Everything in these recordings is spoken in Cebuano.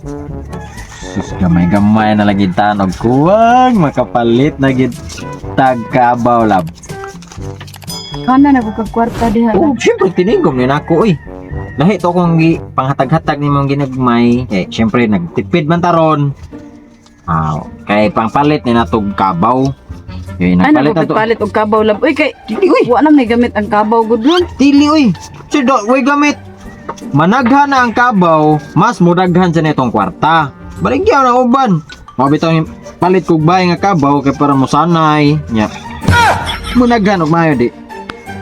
Sus, gamay-gamay na lagi tanog kuwang makapalit na gid tag kabaw lab. Kana na ko kag kwarta diha. Oh, syempre tinigom ni nako oy. Lahi to kung gi panghatag-hatag ni mong ginagmay. Eh, syempre nagtipid man taron. Ah, kay pangpalit ni natog kabaw. Yun, Ay, nagpalit na to. nagpalit og kabaw lab. Uy, kay Dili oy. wa na may gamit ang kabaw gud nun. Dili oy. Sido, way gamit. Managhan na ang kabaw, mas mudaghan sa nitong kwarta. Baligya na uban. Mao bitaw yung palit kog bahay nga kabaw kay para mosanay. Nya. Munaghan og maayo di.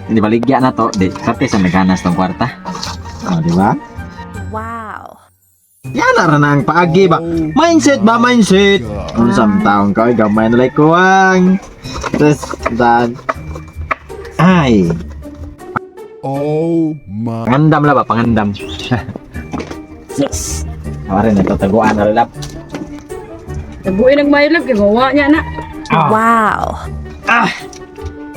Hindi baligya na to, di. Kate sa naghanas tong kwarta. Oh, di ba? Wow. Yan na ra na ang paagi ba? Mindset ba, mindset? Unsam taong ka, oy, gamay na like kuwang. Tapos, dan. Ay, Oh my. pangandam la ba, pangandam. Yes. Awarin na to, taguan na rin lap. Tabuin ang may lab kay mawa niya na. Ah. Wow. Ah!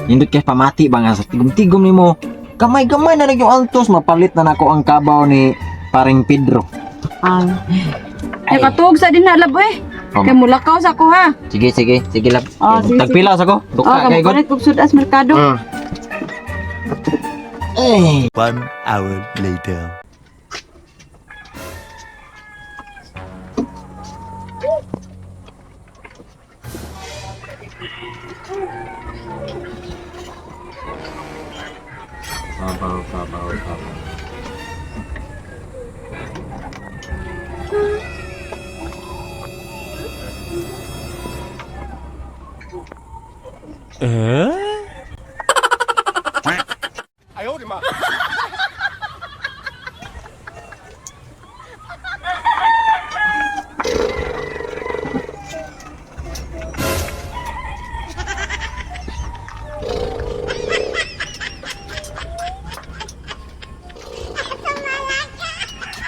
Nindot kay pamati ba nga sa tigom-tigom nimo. Gamay-gamay na lang yung altos, mapalit na nako ang kabaw ni paring Pedro. Ay. Ay, katuog sa din na lab eh. Oh. Kay mulakaw sa ko ha. Sige, sige, sige lap. Ah, sige, Tagpilaw sa ko. Duka Oh, kay kay god. palit og sudas merkado. Ah. Eh. 1 hour later. Kabaw, kabaw, kabaw.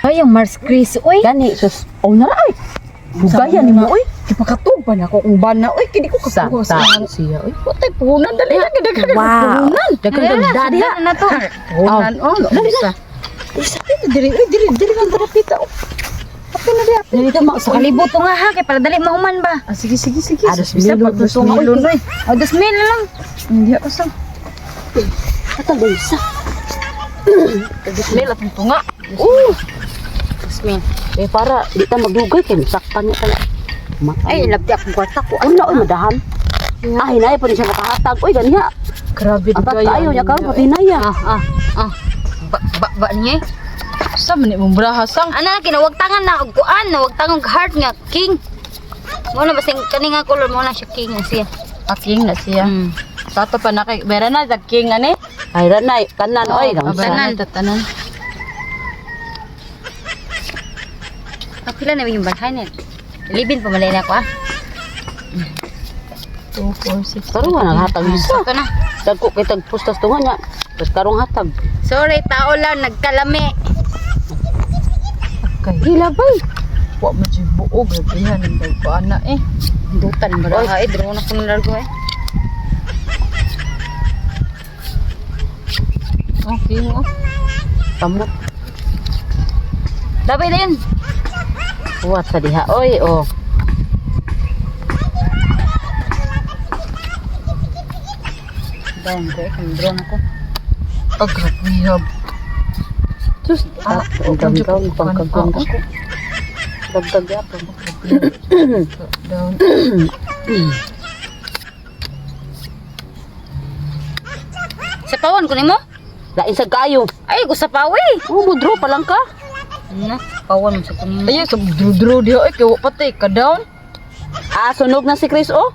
Ay, ang Mars Chris. Uy. Gani, sus, oh na ay. Bugaya ni mo, oy. Di pa katuog pa na ako kung bana oy kay di ko katuog sa siya, oy. Watay puhunan dali na gid Wow. puhunan. Daghan Dali dali ha. na to. Puhunan oh, dali na. Uy, sa diri oy diri diri man dapita. Oh. Apil na di apil. Dali ka Sa kalibot to nga ha, kay para dali mahuman ba. Ah, sige sige sige. Ah, Sus, bisa 2,000, pag 2,000, 2,000 oy. O, 2,000 na lang. Hindi ako sa. Atal dali sa. 2,000 atong tunga. 2,000. Eh para di ta magdugay kay saktan niya kay. Ay, labdi akong kwarta ko. Ay, na oy madahan. Ah, hinay pa ni siya makahatag. Oy, ganiha. Grabe Ang kaayo niya karon pati naya. Ah, ah, ah. Ba, ba, ba niya eh. Sa man imong brahasang. Ana na kinawag tangan na og kuan, nawag tangan og heart nga king. Mo na basta kani nga color mo na siya king na siya. Aking na siya. Sato pa na kay mera na dag king ani. Ay ranay, tanan oy. Tanan. Tanan. Kapila na yung balhay na. Libin pa malay na ako ah. 2 4 6. Karon wala hatag isa. Ito na. Dagko kay tag pustas tunga niya. Tapos karong hatag. Sorry, tao lang nagkalami. Kay Gilabay. wa man siya buog grabe han dag ko ana eh. Dutan ba eh, draw na kuno largo eh. Okay oh. Kamot. Labay na yun. Uwat sa diha oy oh. Down ko eh, kung draw na ko. Oh, grabe hab. Sus, ah, ang dami ka, pangkagong ko. Dagdag yapon. Down. Sa pawan ko nimo? Lain sa kayo. Ay, ko sa pawi. Oh, mudro pa lang ka. Na, pawan mo sa kuno. Ayaw sa dro-dro diha eh kay wa patay ka down. Ah, sunog na si Chris, oh.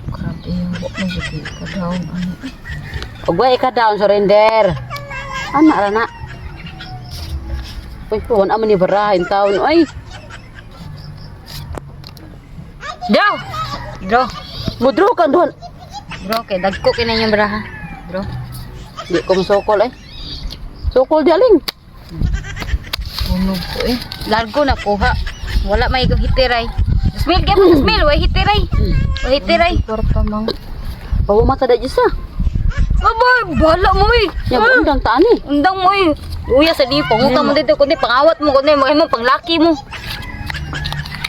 Grabe wa man siya kay ka down ani. Ugway ka down, surrender. Ana, ra na. Uy, puwan aman ni barahin taon, oy. Draw. Draw. Mudro ka doon. Draw kay dagko kay na inyong baraha. Draw. Di ko masukol, eh. Sukol di aling. Tunog ko eh. Largo na kuha. Wala may hitiray. 2,000 gyud 2,000 way hitiray. Way hitiray. Kwarta mang. Pawa mata da dyan sa. Aba, bahala mo eh. Ya, undang taan eh. Undang mo eh. Uya sa di pangutang mo dito kundi pangawat mo kundi mo panglaki mo.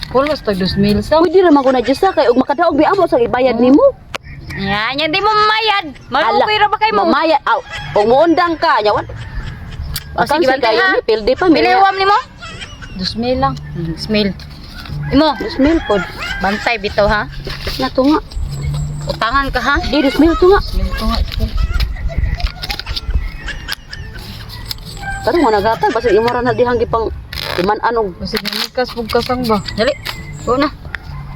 Pulos tag 2,000 sa. Pwede ra man ko na Diyos kay og makadaog bi amo sa ibayad nimo. Yan, yan di mo mamayad. Malukoy ra ba kay mo? Mamaya aw, og muundang ka nya. O, sige, Sige bantay, kayo ha? ni pildi pa mi. Pila huwam nimo? 2,000 lang. Smell. Imo, 2,000 pod. bantay bitaw ha. Na to nga. Utangan ka ha. Di 2,000 to nga. 2,000 to nga. Karon mo nagatag basta imo ra na dihang gipang iman anog. Basig namikas pug kasang ba. Dali. Go na.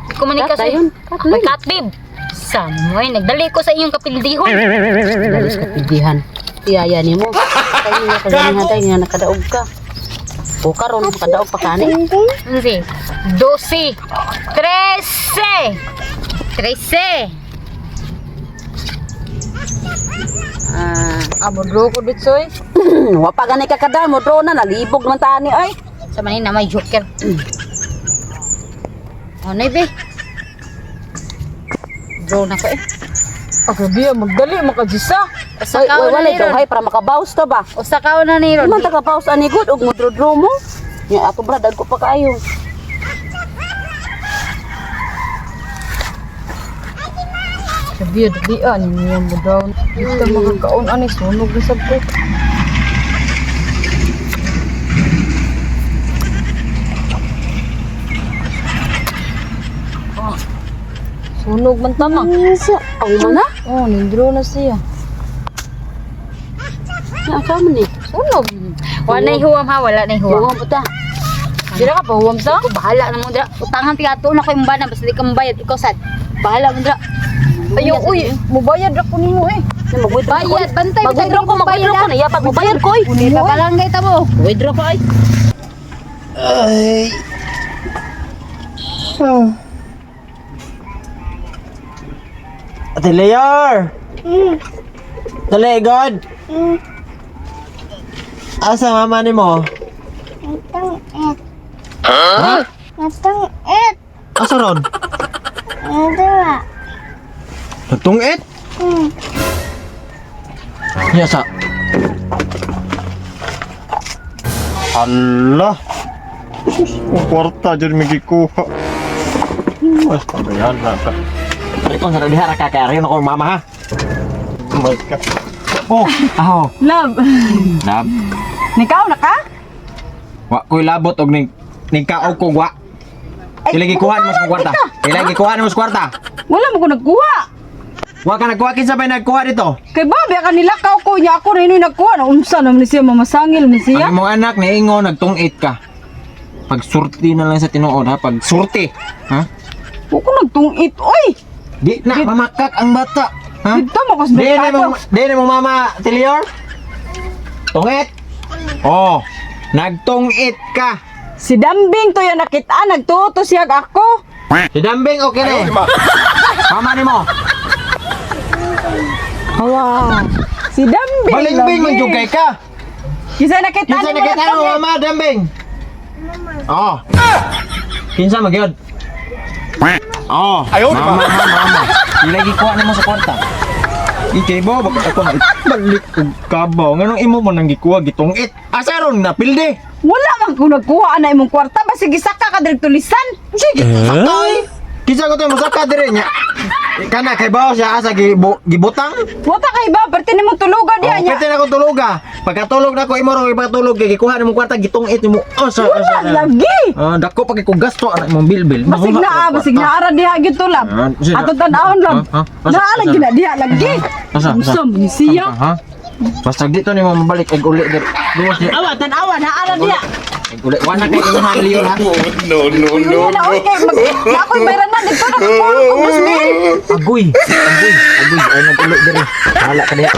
Di ko manikas. Kat, dayon. Kat, Ako'y kat, babe. Samoy, nagdali ko sa inyong kapildihon. Dalos ka pildihan. Tiyaya nimo. Kay nga kaganihan tay nga nakadaog ka. O karon makadaog pa kani. 11, 12, 13. 13. Ah, Amo draw ko bitsoy. wa pa gani ka kada mo draw na nalibog man tani ay. Sa manina may joker. Oh, nay, be. Draw na ko eh. Ah, grabe ah, magdali makajisa. Usa Oy, ka oy, na wala ni daw Ron. hay para makabaws ta ba. Usa ka na ni Ron. Di man ta kabaws ani gud og mo draw mo. Nya ato bra dagko pa kaayo. Grabe ah, dali ah, niya mo down. Dito makakaon ani sunog na sab ko. Ah, Sunog man tama. Sa ang man na. Oh, nindro na siya. Nya ka man ni. Sunog. Wala na huwam ha, wala na huwam. Huwag pa ta. Di na ka pa huwam sa? Ako bahala na mo dra. Utangan tigato na ko yung bana basta di ka mabayad ikaw sad. Bahala mo dra. Ayo, uy, mubayad ra ko nimo eh. Mag-withdraw ko. Bayad, bantay, Mag-withdraw ko, mag-withdraw ko. Naya pag mubayad ko oy. Di pa barangay ta mo. Withdraw ko ay. Ay. Ah. Ate Leor! Dali, God! Asa mama ni mo? Natang-et. Ha? Natang-et. Asa ron? Dua. Nagtungit? Nya sa... Hala! Sus, ang kwarta dyan may gikuha. Mas pagayan na ka. Ay, kung sa diha ra ka kay ako mama ha. Mas ka. Oh, aho. Love, Lab. nikaw na ka? Wa ko'y labot og ning ning kaog ko wa. Ila gikuha nimo sa kwarta. Ila gikuha nimo sa kwarta. Wala mo ko nagkuha. Wa ka nagkuha kinsa bay nagkuha dito? Kay babe ka nilakaw ko niya ako rin yung nagkuha. Naunsa naman ni siya mamasangil ni siya. Ang imong anak niingon nagtungit ka. Pagsurti na lang sa tinuod ha, pagsurti. Ha? Wa ko nagtungit oy. Di na mamakak ang bata. Ha? Dito mo ko sa Di na mo di na mo mama Tilior. Tungit. Oh, nagtungit ka. Si Dambing to yung nakita, nagtuto siya ako. Si Dambing okay na. eh. Mama nimo. Hala. Si Dambing. Balingbing man jud kay ka. Kinsa nakita Kinsa nimo nakita mo nagtungit? mama Dambing? Oh. Kinsa magyod? Oh, ayaw mama, mama, mama. Ilagi kuha nimo sa kwarta. Ikay bo, bakit ako na balik og kabaw. Nganong imo man nang gikuha gitungit? Asa ron napildi? Wala man ko nagkuha ana imong kwarta basig gisaka ka diri tulisan. Sige, sakay. Kinsa ko to mosaka dire nya. Kana kay bawo siya asa gibutang. Wa pa kay ba parte nimo tulugan diha Oh, nya. pwede na akong tuluga. Pagkatulog na ko imo ro ipatulog kay gikuha nimo kwarta gitungit nimo. Oh, sa Wala lagi. Ah, dako pa kay kog gasto ana imong bilbil. Basig Mahuha na ko basig kwarta. na ara diha gyud to lab. Ah, sige. Ato tan-awon lab. Ah, ah, asa, Naa asa? lagi na diha lagi. Asa, asa? Unsa man ni siya? Ha? Basta dito nimo mabalik ag uli dir. Luwas niya. Awa tan-awa na ara diha. Ag uli. Wala kay imong Leon ha. No, no, no, Wala oy kay mag na ako'y bayran na dito na ko Agoy. Agoy. Agoy. Ay nag-uli diri. Wala ka diha.